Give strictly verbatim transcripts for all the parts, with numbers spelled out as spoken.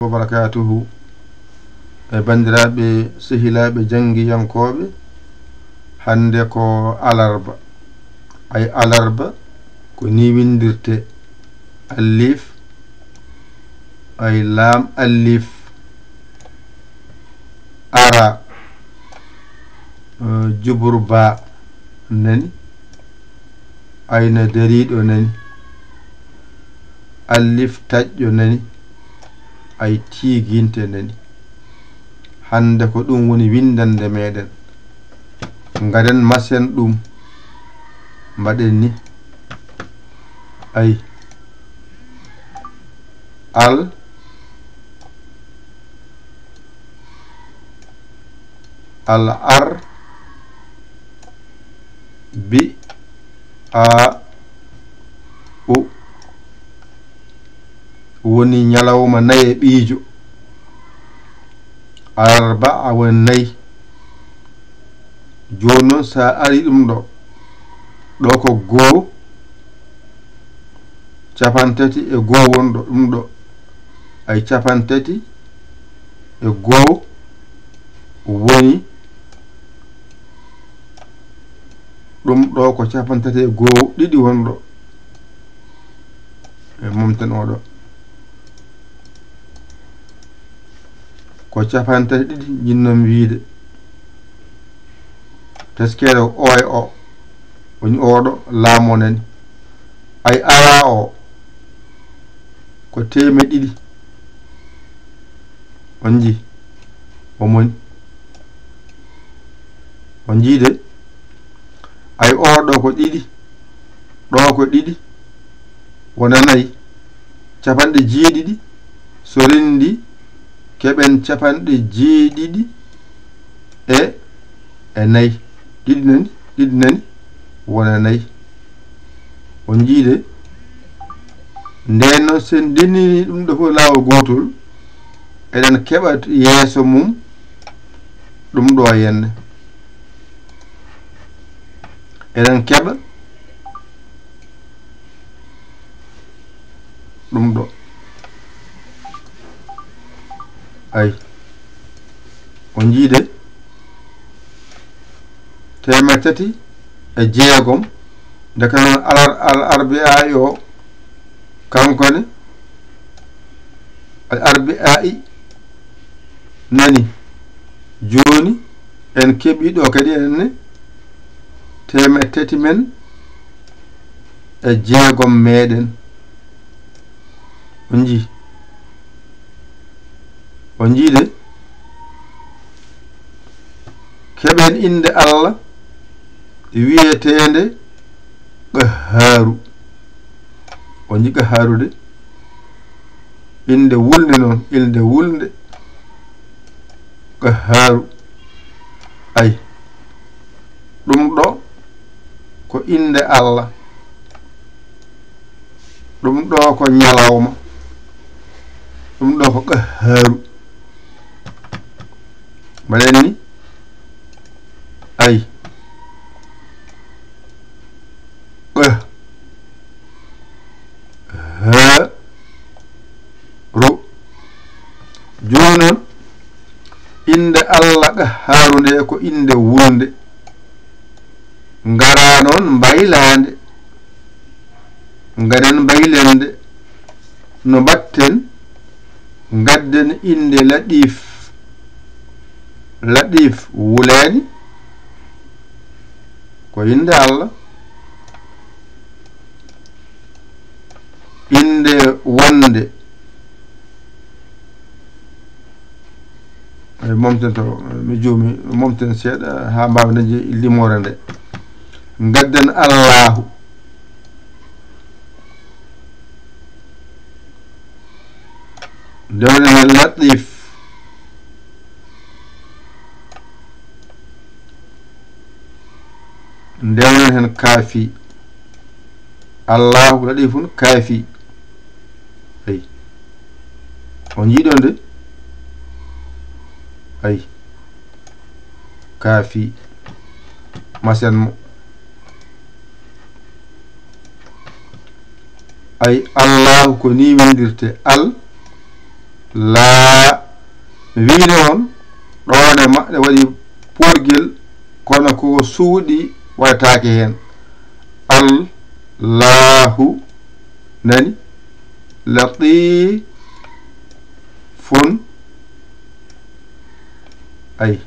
Wa barakaatuhu. E banndiraaɓe, sehilaaɓe, janngiyankooɓe, hannde ko alarba. Ay alarba ko ni winndirtee: alif, ay laam alif, ara, eh, jubur baa, nani, ayna dariiɗo, nani, alif taƴƴo, nani, ay tiiginte, nani. Hannde ko ɗum woni winndannde meeɗen. Ngaɗen masen ɗum. Mbaɗen ni. Ay. Al. Al ar. Bi. A. U. Woni ñalawma nayi e ɓiijo. Alarba a woni nayi. Jooni noon, so a ari ɗum ɗo, ɗo ko goo, capantati e goo wonɗo ɗum ɗo. Ay, capantati e goo woni ɗum ɗo, ko capantati e goo ɗiɗi wonɗo. E momten oɗo. Ko capantati ɗiɗi njinnoo-mi wiyde. Teskeere o e o. Woni oɗo laamu o nani. Ay ara o. Ko teemeɗɗe ɗiɗi. On njii? O moni. On njii de? Ay oɗo ko ɗiɗi. Ɗo ko ɗiɗi. Wona nayi. Capanɗe jeeɗiɗi. So renndi, keɓen capanɗe jeeɗiɗi e, e nayi. Ɗiɗi nani? Ɗiɗi nani? Wona nayi. On njii de? Ndeen noon, so en ndennini ɗum ɗo fof laawol gootol, eɗen keɓa yeeso mum ɗum ɗo henne. Eɗen keɓa ɗum ɗo. Ay. On njii de? Teemeɗɗe tati e jeegom. Ndeke noon, alar-, al-, arbi'a o, kanko ne, al-arbi'a i, nani, jooni en keɓii ɗo kadi enen ne, teemeɗɗe tati men e jeegom meeɗen. On njii? On njii de? Keɓen innde Allah wiyeteende Qahhaaru. On njii Qahhaaru de? Innde wulnde noon, innde wulnde. Qahhaaru. Ay. Ɗum ɗo ko innde Allah. Ɗum ɗo ko ñalawma. Ɗum ɗo ko Qahhaaru. Mbaɗen ni? Ay. Qah. Ha. Ru. Jooni noon, innde Allah Qahhaaru nde ko innde wulnde. Ngaraa noon mbaylaande. Ngaɗen mbaylande. No mbaɗten? Ngadden innde Laɗif. Laɗif wulaani. Ko innde Allah. Innde wonde. Ay, momten to, mi juumi, momten seeɗa haa mbaawen dañde limoore nde. Ngadden Allaahu. Ndewnen heen Latif. Ndewnen heen Kaafi. Allaahu Latifun Kaafi. Ay. On njii ɗo nde? Ay. Kaafi. Masen mo. Ay, Allaahu ko ni winndirtee. Al. Laa. Mi wiino on, ɗoone maɓɓe waɗi poorgel, kono ko suuɗi waɗataake heen. Allaahu, nani? Latiifun, ay.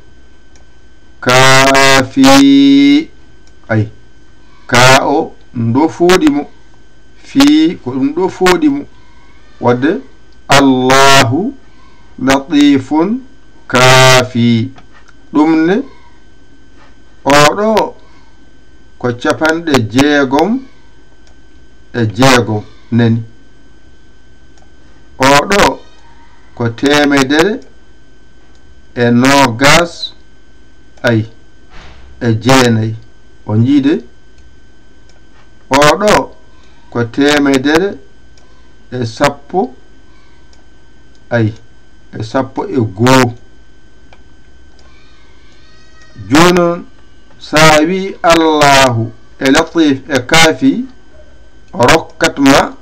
Kaafi, ay. Kaa o, ɗum ɗo fooɗi mo. Fii, ko ɗum ɗo fooɗi mo. Wadde, Allaahu latiifun kaafi. Ɗum ne, oo ɗo ko capanɗe jeegom e jeegom, nani. Oo ɗo ko teemedere e noogas, ay, e jeenay. On njii de? Oo ɗo ko teemedere e sappo, ay, e sappo e goo. Jooni noon, so a wii Allaahu e Latiif e Kaafi, rokkat ma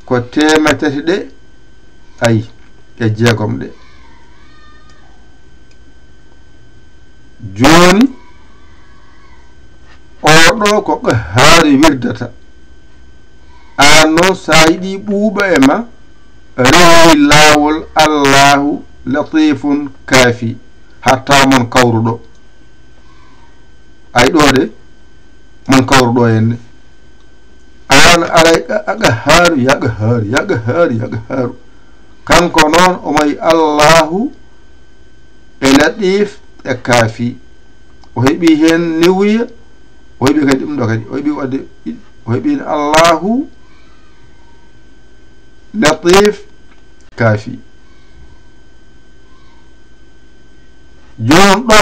ko teemetati ɗe, ay, e jeegom ɗe. Jooni, oo ɗo ko Qahhaaru wirdata. Aan noon, so a yiɗi ɓuuɓa e ma, rewi laawol Allaahu Latiifun Kaafi, hatta mon kawruɗo. Ay ɗo de, mon kawruɗo henne. Aan aray Qa-, Qahhaaru, yaa Qahhaaru, yaa Qahhaaru, yaa Qahhaaru. Kanko noon, o mayi Allaahu e Latiif e Kaafi. O heɓi heen niwuya, o heɓi kadi ɗum ɗo kadi. O heɓi wadde, o heɓi heen Allaahu Latiif Kaafi. Jooni ɗo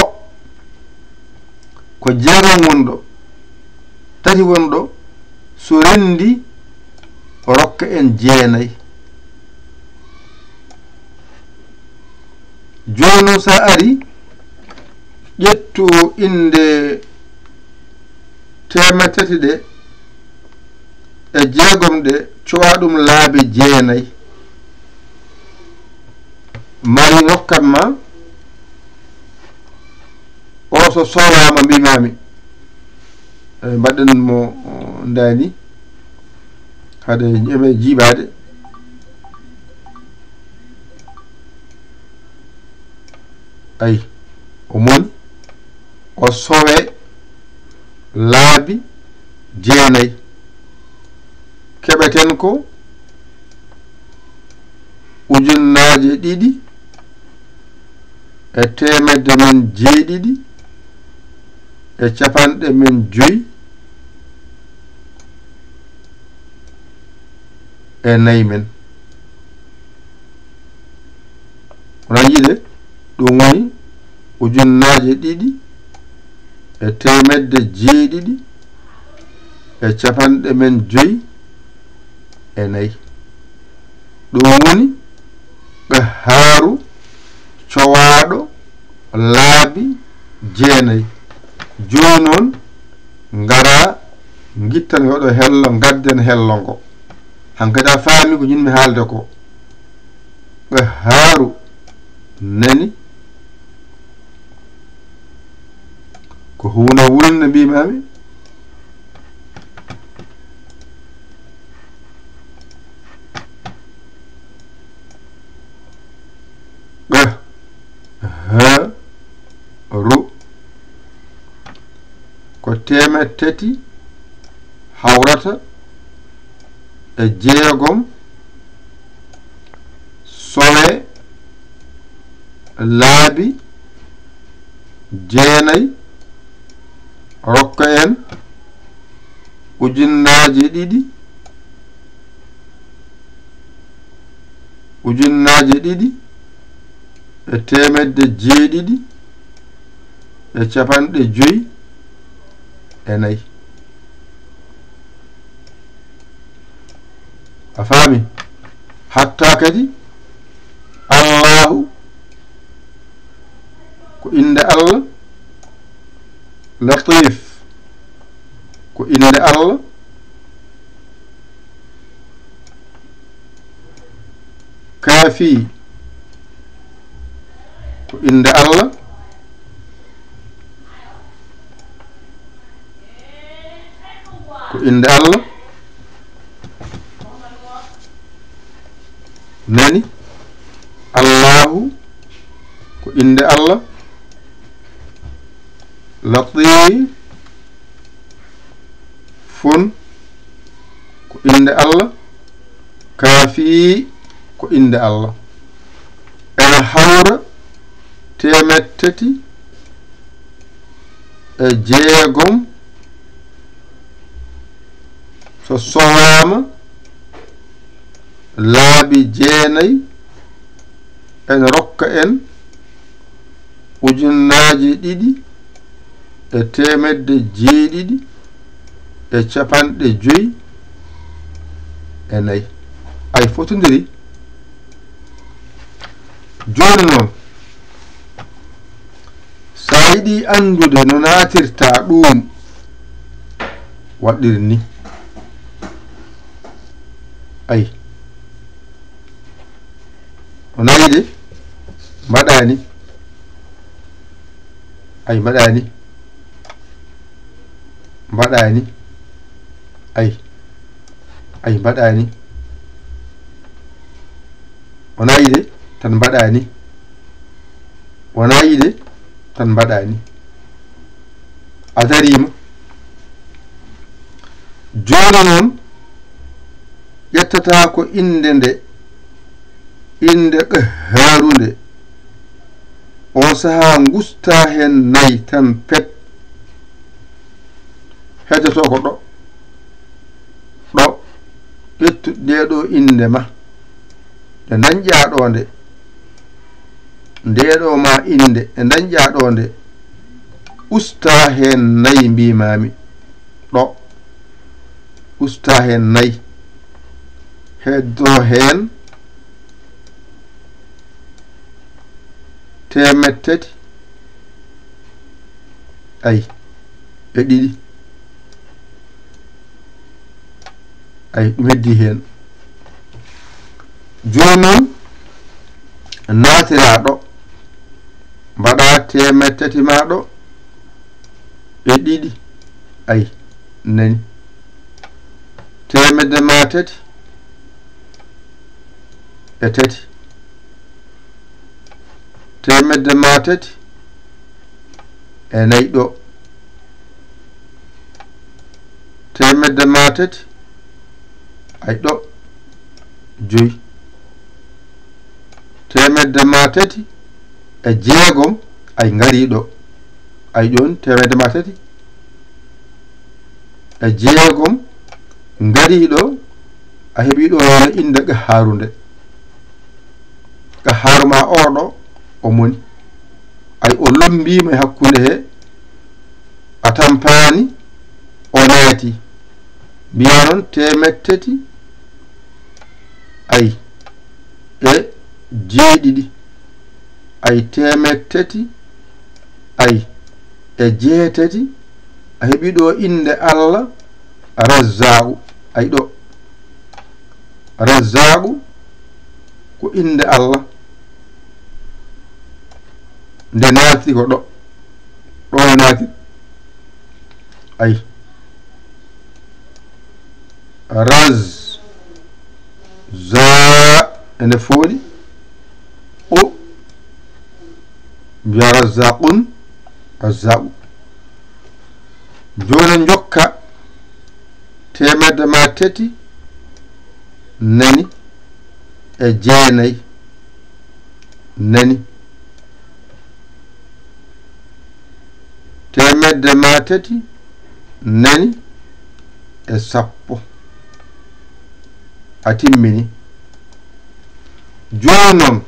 ko jeegom woni ɗo, tati woni ɗo, so renndi rokka en jeenay. Jooni noon, so a ari, ƴettu innde teemetati ɗe e jeegom ɗe, cowa ɗum laabi jeenay. Mari rokkat ma, o so sowaama, mbimaami. Eh, mbaɗen mo, o, ndaani. Hade ƴeme jiiɓaade. Ay, o moni, o sowe laabi jeenay. Keɓeten ko ujunnaaje ɗiɗi e teemedde men jeeɗiɗi e capanɗe men joy e nayi men. Wona yiide, ɗum woni ujunnaaje ɗiɗi e teemedde jeeɗiɗi e capanɗe men joy e nayi. Ɗum woni Qahhaaru cowaaɗo laabi jeenay. Jooni noon, ngara ngitten oɗo hello, ngadden hello ngo. Hankadi a faami ko njiɗmi haalde ko. Qahhaaru nani ko huunde wulnde, mbimaami. Qahhaaru ko teemeɗɗe tati hawrata e jeegom, sowe laabi jeenay, rokka en ujunnaaje ɗiɗi, ujunnaaje ɗiɗi e teemedde jeeɗiɗi e capanɗe joy e nayi. A faami? Hatta kadi, Allaahu ko innde Allah, Latiif ko innde Allah, Fii, ko innde Allah, ko innde Allah. Nani? Allahu, ko innde Allah. Latifun, ko innde Allah. Kaafi, ko innde Allah. Ena hawra teemeɗɗe tati e jeegom, so sowaama laabi jeenayi, ene rokka en ujunnaaji ɗiɗi e teemedde jeeɗiɗi e capanɗe joyi e nayi. Ay, fotondiri. Jooni noon, so a yiɗi anndude no naatirta ɗum, waɗir ni. Ay. O nayi de, mbaɗa ni. Ay, mbaɗa ni. Mbaɗa ni. Ay. Ay, mbaɗa ni. O nayi de, tan mbaɗa ni. O nayi de, tan mbaɗa ni. A dariima. Jooni noon, ƴettata ko innde nde, innde Qahhaaru nde. On sahaa ngusta heen nayi tan pet. Heddoto ko ɗo. Ɗo. Ƴettu ndee ɗo innde ma. Nde ndañƴaa ɗo nde. Ndee ɗo ma innde, nde ndañƴaa ɗo nde. Usta heen nayi mbiimaami. Ɗo. Usta heen nayi. Heddo heen teemeɗɗe tati. Ay, e ɗiɗi. Ay, ɗum heddii heen. Jooni noon, naatiraa ɗo, mbaɗaa teemeɗɗe tati maa ɗo, e ɗiɗi. Ay, nani. Teemedde maa tati e tati. Teemedde maa tati e nayi ɗo. Teemedde maa tati, ay ɗo, joyi. Teemedde maa tati e jeegom, ay ngarii ɗo. Ay ɗoon, teemedde maa tati e jeegom ngarii ɗo, a heɓii ɗo innde Qahhaaru nde. Qahhaaru ma oo ɗo, o moni. Ay, o lommbiima e hakkunde he, a tampaani, o naati. Mbiyaa noon teemeɗɗe tati, ay, e jeeɗiɗi. Ay, teemeɗɗe tati, ay, e jeetati. A heɓii ɗo innde Allah, Razzaaqu. Ay ɗo. Razzaaqu ko innde Allah. Nde naati ko ɗo. Ɗo nde naati. Ay. Raz. Za. Ene fooɗi. O. Mbiya Razzaaqun. Razzaaqu. Jooni njokka teemedde maa tati, nani, e jeenayi, nani, teemedde maa tati, nani, e sappo. A timmini. Jooni noon,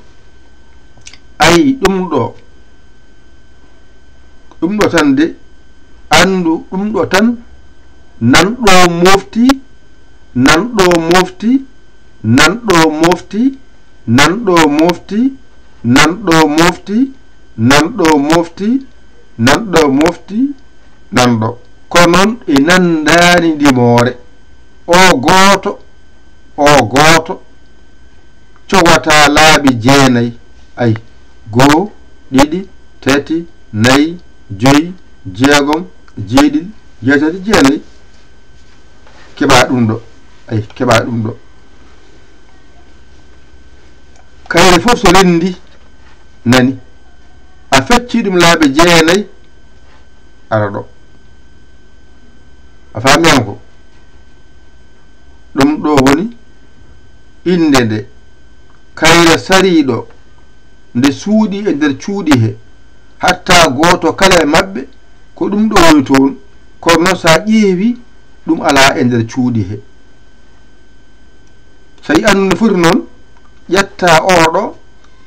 ayi ɗum ɗo, ɗum ɗo tan de, anndu ɗum ɗo tan, nan ɗo mofti, nan ɗo mofti, nan ɗo mofti, nan ɗo mofti, nan ɗo mofti, nan ɗo mofti, nan ɗo mofti, nan ɗo. Ko noon e nanndaani ndimoore. O gooto, o gooto, Tawata laabi jeenay. Ay, goo, ɗiɗi, tati, nayi, joyi, jeegom, jeeɗiɗi, jeetati, jeenay. Keɓa ɗum ɗo. Ay, keɓa ɗum ɗo. Kayre fof so renndi, nani, a fecci ɗum laabi jeenay, ara ɗo. A faami am ko? Ɗum ɗo woni innde nde. Kayre sariiɗo nde suuɗi e nder cuuɗi he, hatta gooto kala e maɓɓe, ko ɗum ɗo woni toon. Kono noon, so a ƴeewi, ɗum alaa e nder cuuɗi he. So a yi'ii no foti noon, ƴetta oo ɗo,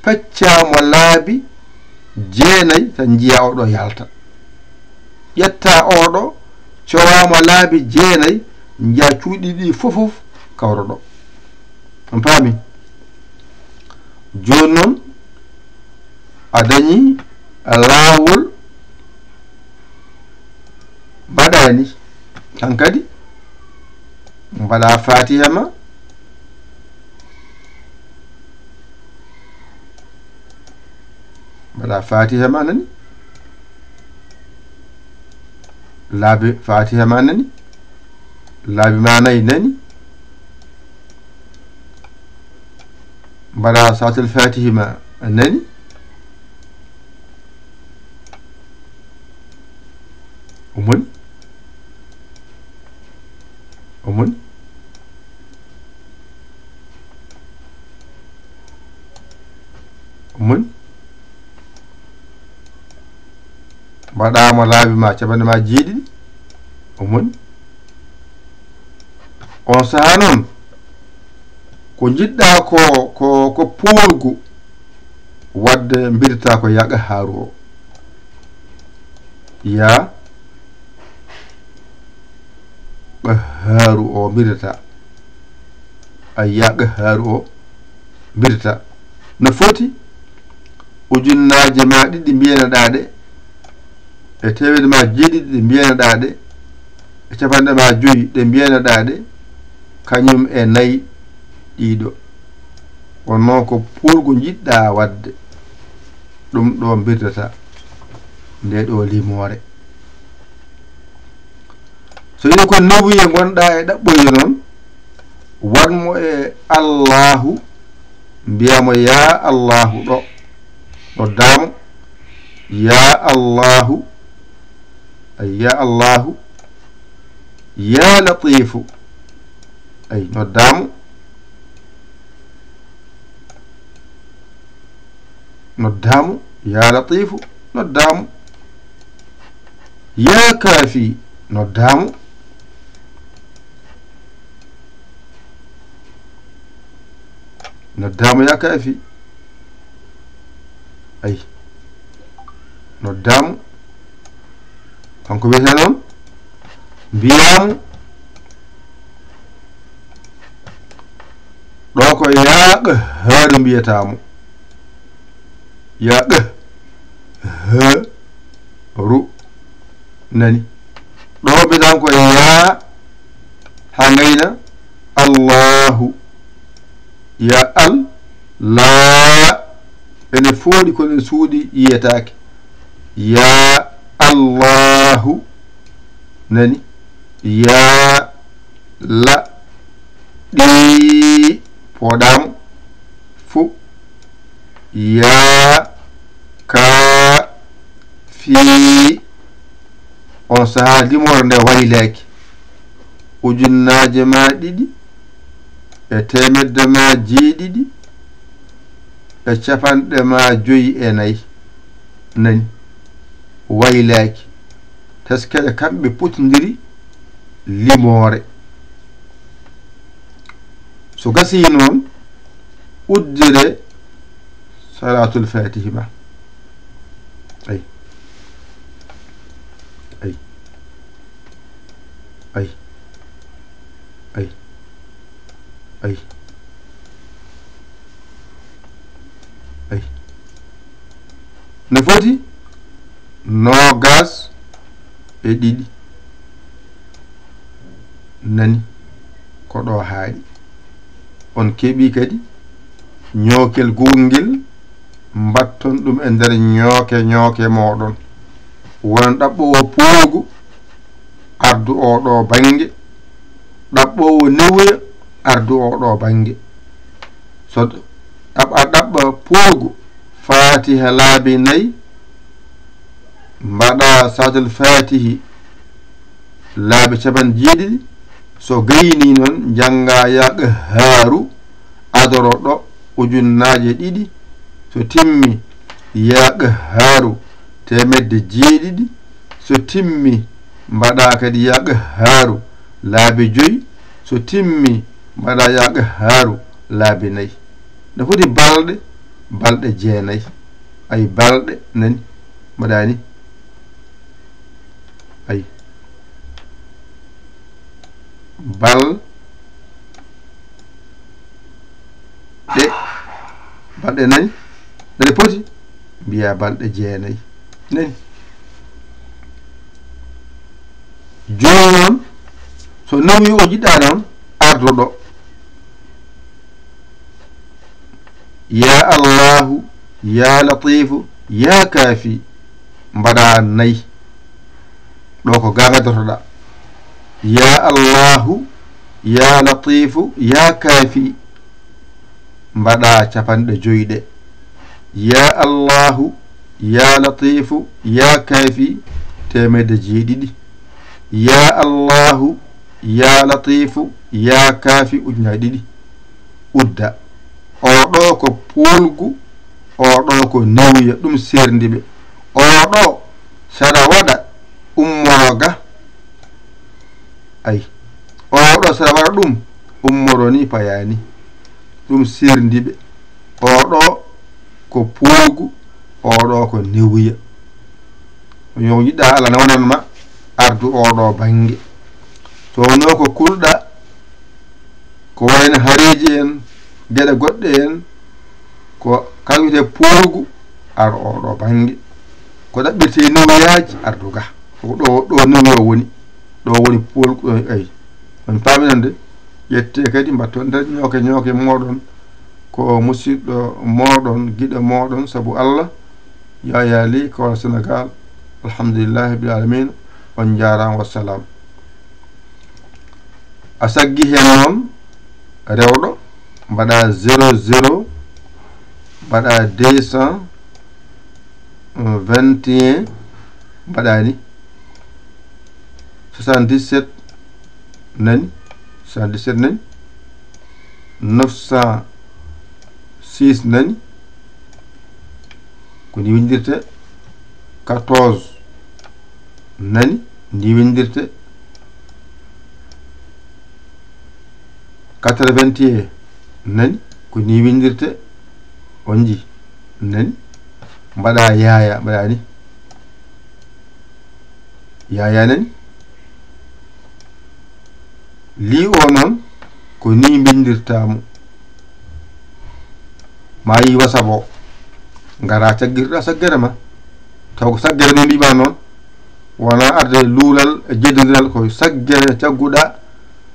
pecca mo laabi jeenay, tan njiya oo ɗo yalta. Ƴetta oo ɗo, cowa mo laabi jeenay, njiya cuuɗi ɗi fof, fof kawra ɗo. On paami? Jooni noon, a dañii laawol mbaɗaani. Tan kadi, mbaɗa Faatiha ma. Mbaɗa Faatiha ma, nani? Laabi Faatiha ma, nani? Laabi ma nayi, nani? Mbaɗa Salaatul Faatihi ma, nani? Omoni? Omoni? Omoni? Mbaɗaama laabi ma capanɗe ma jeeɗiɗi. Omoni? On sahaa noon, ko njiɗɗa ko, ko, ko poolgu, wadde mbirta ko yaa Qahhaaru o. Yaa Qahhaaru o mbirta. Ay, yaa Qahhaaru o mbirta. No foti ujunnaaje ma ɗiɗi mbiyeneɗaa ɗe, e teemedde ma jeeɗiɗi ɗe mbiyeneɗaa ɗe, e capanɗe ma joyi ɗe mbiyeneɗaa ɗe, kañum e nayi ɗiɗo. Kono noon ko poolgu njiɗɗa waɗde, ɗum ɗo mbirtata nde ɗo limoore. So ina ko nawuye ngonɗa e ɗaɓɓoyde noon, waɗ mo e Allaahu, mbiya mo, "Yaa Allaahu," ɗo, noddaa mo, "Yaa Allaahu," ay, "Yaa Allaahu, yaa Latiifu," ay, noddaa mo, noddaa mo, "Yaa Latiifu," noddaa mo, "Yaa Kaafi," noddaa mo, noddaa mo, "Yaa Kaafi." Ay, noddaa mo. Kanko wiyetee noon, mbiyaa mo, ɗo ko yaa Qahhaaru mbiyataa mo. Yaa Qahhaaru. Nani? Ɗo mbiyataa ko yaa, haa ngayna, Allaahu. Yaa Al, laa. Ene fooɗi kono ene suuɗi yiyetaake. Yaa Allaahu. Nani? Yaa La. Ɗi. Pooɗaama. Fu. Yaa. Kaa. Fii. On sahaa limoore nde waylaaki. Ujunnaaje ma ɗiɗi e teemedde ma jeeɗiɗi e capanɗe ma joyi e nayi. Nani? Waylaaki. Teskere kamɓe potondiri limoore. So gasii noon, uddire Salaatul Faatihi ma. Ay. Ay. Ay. Ay. Ay. Ay. No foti noogaas e ɗiɗi. Nani? Ko ɗo haaɗi. On keɓii kadi Ñookel gongel, mbatton ɗum e nder ñooke ñooke mooɗon. Wonon ɗaɓɓoowo poolgu, ardu oo ɗoo bannge, ɗaɓɓoowo newuya, ardu oo ɗoo bannge. So ɗaɓɓa ɗaɓɓa poolgu, Faatiha laabi nayi, mbaɗa Saatul Faatihi laabi capanɗe jeeɗiɗi. So gaynii noon, njannga Yaa Qahhaaru adoro ɗo ujunnaaje ɗiɗi. So timmi, Yaa Qahhaaru teemedde jeeɗiɗi. So timmi, mbaɗa kadi Yaa Qahhaaru laabi joyi. So timmi, mbaɗa Yaa Qahhaaru laabi nayi. No foti balɗe, balɗe jeenayi. Ay, balɗe nani, mbaɗa ni. Ay. Balɗe, balɗe nani, nani poti, mbiya balɗe jeenayi. Nani. Jooni noon, so nawi o jiɗɗa noon, ardo ɗo. Yaa Allaahu, yaa Latiifu, yaa Kaafi, mbaɗa nayi. Ɗo ko ga ngaddotoɗa. Yaa Allaahu, yaa Latiifu, yaa Kaafi, mbaɗa capanɗe joyi ɗe. Yaa Allaahu, yaa Latiifu, yaa Kaafi, teemedde jeeɗiɗi. Yaa Allaahu, yaa Latiifu, yaa Kaafi, ujunaaji ɗiɗi. Udda. Oo ɗoo ko poolgu, oo ɗoo ko newuya, ɗum seerndi ɓe. Oo ɗoo, saɗa waɗa, ummoro ga. Ay. Oo ɗoo, saɗa waɗa ɗum, ummoro ni, payaani. Ɗum seerndi ɓe. Oo ɗoo ko poolgu, oo ɗoo ko newuya. Yo jiɗɗa Allah nawanan ma ardu oo ɗoo bannge. So wonno ko kulɗa, ko wayno hareeji en, geɗe goɗɗe en, ko kawite poolgu, ar oo ɗoo bannge. Ko ɗaɓɓirte newuyaaji, ardu ga. Ko ɗo, ɗo newuya woni. Ɗo woni poolgu, ay. On paami noon de? Ƴettee kadi mbatton nder ñooke ñooke mooɗon. Ko musiɗɗo mooɗon, giɗo mooɗon, sabu Allah, Yaya Ly, Kawal Senegal. Alhamdulillahi rabbil alamin. On njaaraama, wassalam. A saggi heen noon, rewɗo, mbaɗa zéro zéro, mbaɗa deux cent vingt et un, mbaɗa ni. Soixante-dix-sept nani, soixante-dix-sept nani, neuf cent six nani, ko ni windirte, quatorze nani, ni windirte, quatre-vingt et un nani, ko ni windirte, on nji nani, mbaɗa Yaya, mbaɗa ni. Yaya nani? Lii o noon, ko ni mbindirtaa mo. Ma yi WhatsApp o, ngara caggirɗa saggere ma. Taw ko saggere ni mbiɓa noon, wona arde luulal e jeddodiral, ko saggere cagguɗa,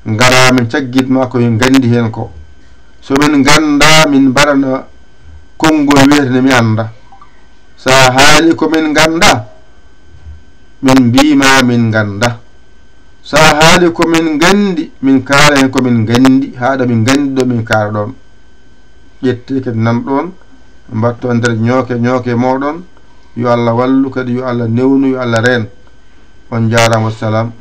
ngara min caggit ma ko min nganndi heen ko. So min ngannda, min mbaɗana konngol wiyetende mi annda. So a haali ko min ngannda, min mbiima min ngannda. So a haali ko min nganndi, min kaala heen ko min nganndi, haaɗa min nganndi ɗo min kaala ɗoon. Ƴettee kadi nan ɗoon, mbatton nder ñooke, ñooke mooɗon. Yo Allah wallu kadi, yo Allah newnu, yo Allah reen. On njaaraama, wassalam.